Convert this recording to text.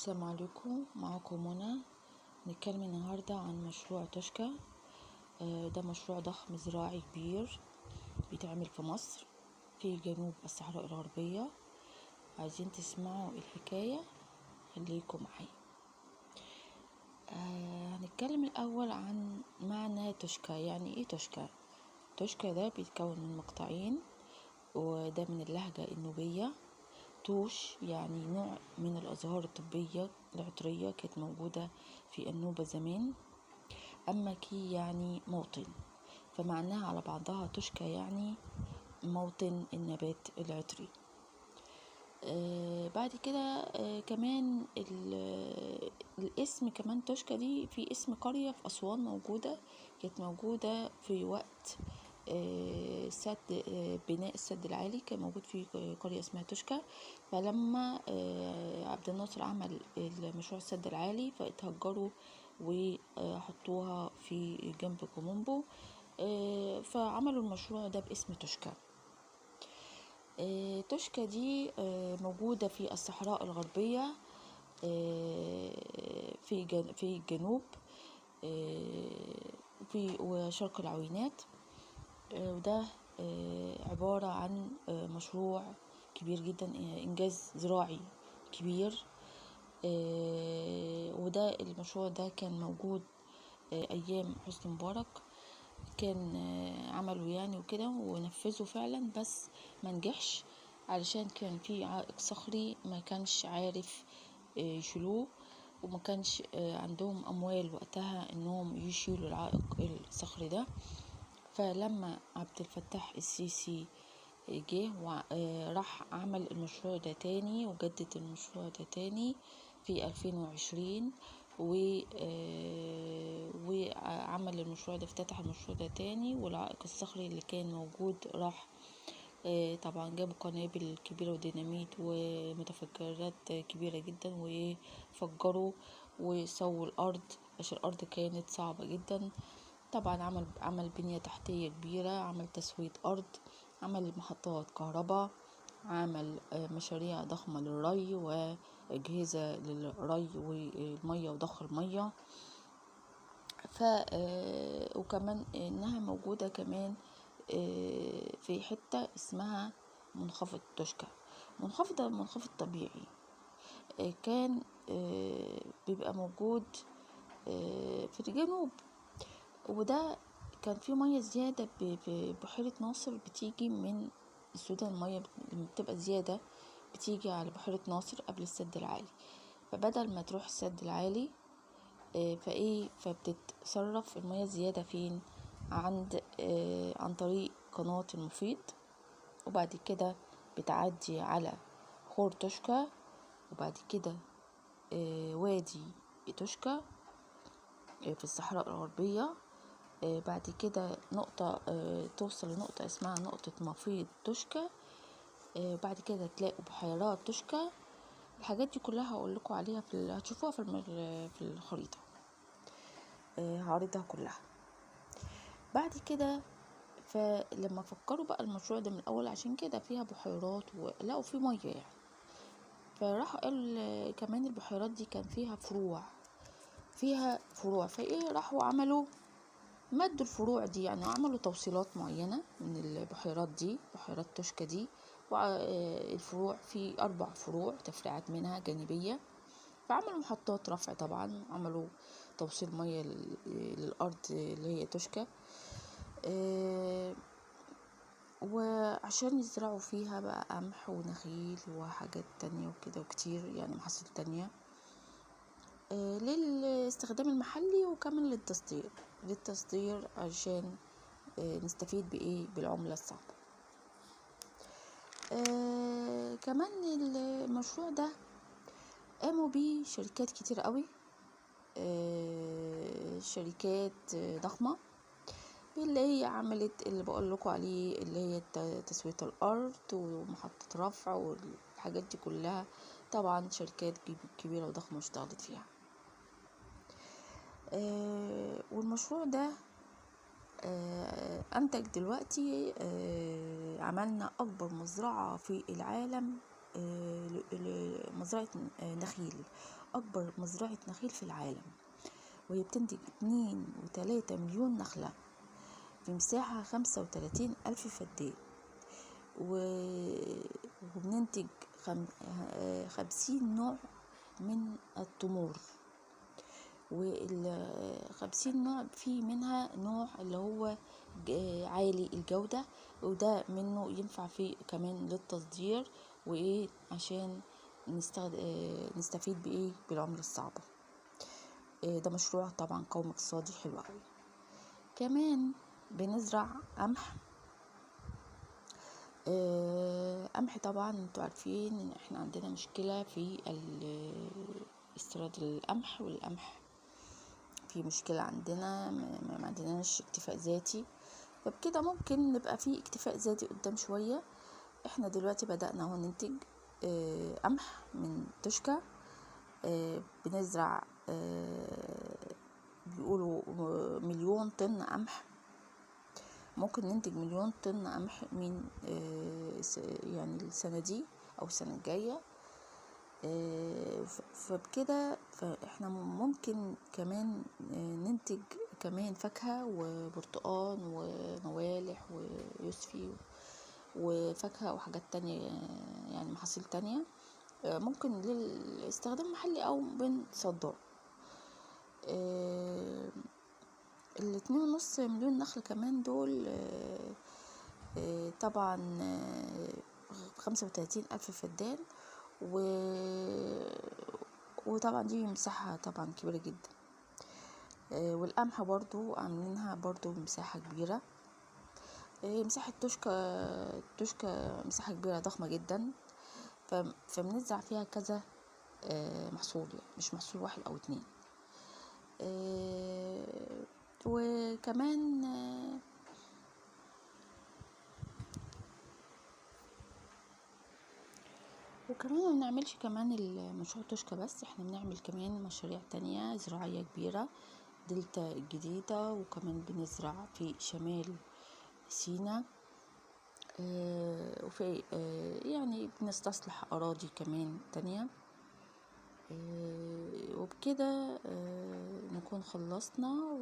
السلام عليكم، معاكم منى. نتكلم النهاردة عن مشروع توشكا. ده مشروع ضخم زراعي كبير بيتعمل في مصر في جنوب الصحراء الغربية. عايزين تسمعوا الحكاية؟ خليكم معايا. هنتكلم الأول عن معنى توشكا. يعني ايه توشكا؟ توشكا ده بيتكون من مقطعين، وده من اللهجة النوبية. توش يعني نوع من الأزهار الطبية العطرية كانت موجودة في النوبة زمان. أما كي يعني موطن، فمعناها على بعضها توشكا يعني موطن النبات العطري. بعد كده كمان الاسم كمان توشكا دي في اسم قرية في أسوان موجودة، كانت موجودة في وقت سد بناء السد العالي، كان موجود في قرية اسمها توشكا. فلما عبد الناصر عمل مشروع السد العالي فاتهجروا وحطوها في جنب كوم امبو، فعملوا المشروع ده باسم توشكا. توشكا دي موجودة في الصحراء الغربية، في الجنوب، في وشرق العوينات. وده عبارة عن مشروع كبير جدا، إنجاز زراعي كبير. وده المشروع ده كان موجود أيام حسني مبارك، كان عملوا يعني وكده ونفذوا فعلا، بس ما نجحش علشان كان في عائق صخري ما كانش عارف يشيلوه، وما كانش عندهم أموال وقتها إنهم يشيلوا العائق الصخري ده. فلما عبد الفتاح السيسي جه راح عمل المشروع ده تاني وجدد المشروع ده تاني في 2020، وعمل المشروع ده، افتتح المشروع ده تاني، والعائق الصخري اللي كان موجود راح، طبعا جابوا قنابل كبيرة وديناميت ومتفجرات كبيرة جدا وفجروا وسووا الأرض عشان الأرض كانت صعبة جدا. طبعا عمل بنية تحتية كبيرة، عمل تسوية أرض، عمل محطات كهرباء، عمل مشاريع ضخمة للري وأجهزة للري والمية وضخ المية. وكمان إنها موجودة كمان في حتة اسمها منخفض توشكا. منخفض ده منخفض طبيعي، كان بيبقى موجود في الجنوب، وده كان فيه مية زيادة في بحيرة ناصر بتيجي من السودان. المية لما بتبقى زيادة بتيجي على بحيرة ناصر قبل السد العالي، فبدل ما تروح السد العالي، فبتتصرف المية زيادة فين؟ عن طريق قناة المفيد، وبعد كده بتعدي على خور توشكا، وبعد كده وادي توشكا في الصحراء الغربية. بعد كده توصل لنقطة اسمها نقطة مفيد توشكا. بعد كده تلاقوا بحيرات توشكا. الحاجات دي كلها هقول لكم عليها هتشوفوها في الخريطة، هعرضها كلها بعد كده. فلما فكروا بقى المشروع ده من الأول، عشان كده فيها بحيرات ولقوا في مية يعني، فراحوا قالوا كمان البحيرات دي كان فيها فروع، فيها فروع، فايه راحوا عملوا مدوا الفروع دي، يعني عملوا توصيلات معينة من البحيرات دي، بحيرات توشكا دي، والفروع في 4 فروع تفريعات منها جانبية. فعملوا محطات رفع، طبعا عملوا توصيل مية للأرض اللي هي توشكا، وعشان يزرعوا فيها بقى قمح ونخيل وحاجات تانية وكده وكتير، يعني محاصيل تانية، للاستخدام المحلي وكمان للتصدير عشان نستفيد بإيه؟ بالعملة الصعبة. كمان المشروع ده قاموا بيه شركات كتير قوي، شركات ضخمة، اللي هي عملت اللي بقول لكم عليه، اللي هي تسوية الأرض ومحطة رفع والحاجات دي كلها. طبعا شركات كبيرة وضخمة اشتغلت فيها. والمشروع ده أنتج دلوقتي، عملنا أكبر مزرعة في العالم مزرعة نخيل، أكبر مزرعة نخيل في العالم، وهي بتنتج 2.3 مليون نخلة في مساحة 35 ألف فدان، وبننتج 50 نوع من التمور، وال50 نوع في منها نوع اللي هو عالي الجودة، وده منه ينفع فيه كمان للتصدير، وإيه عشان نستفيد بإيه بالعملة الصعبة. ده مشروع طبعا قومي اقتصادي حلو قوي. كمان بنزرع قمح. قمح طبعا انتوا عارفين ان احنا عندنا مشكلة في استيراد القمح، والقمح في مشكلة عندنا، ما عندناش اكتفاء ذاتي، فبكده ممكن نبقى في اكتفاء ذاتي قدام شوية. احنا دلوقتي بدأنا اهو ننتج قمح من توشكا، بنزرع بيقولوا 1,000,000 طن قمح، ممكن ننتج 1,000,000 طن قمح من يعني السنة دي أو السنة الجاية. فبكده فإحنا ممكن كمان ننتج كمان فاكهة وبرتقان وموالح ويوسفي وفاكهة وحاجات تانية، يعني محاصيل تانية ممكن للاستخدام المحلي أو بنصدره. 2.5 مليون نخل كمان دول طبعا 35 ألف فدان، وطبعا دي مساحة طبعا كبيرة جدا. والقمح برضو عاملينها برضو مساحة كبيرة، مساحة توشكا مساحة كبيرة ضخمة جدا، فبنزرع فيها كذا محصول، يعني مش محصول واحد أو 2. وكمان ما بنعملش كمان المشروع توشكا بس، احنا بنعمل كمان مشاريع تانية زراعية كبيرة، دلتا الجديدة، وكمان بنزرع في شمال سينا، وفي يعني بنستصلح أراضي كمان تانية. وبكده نكون خلصنا.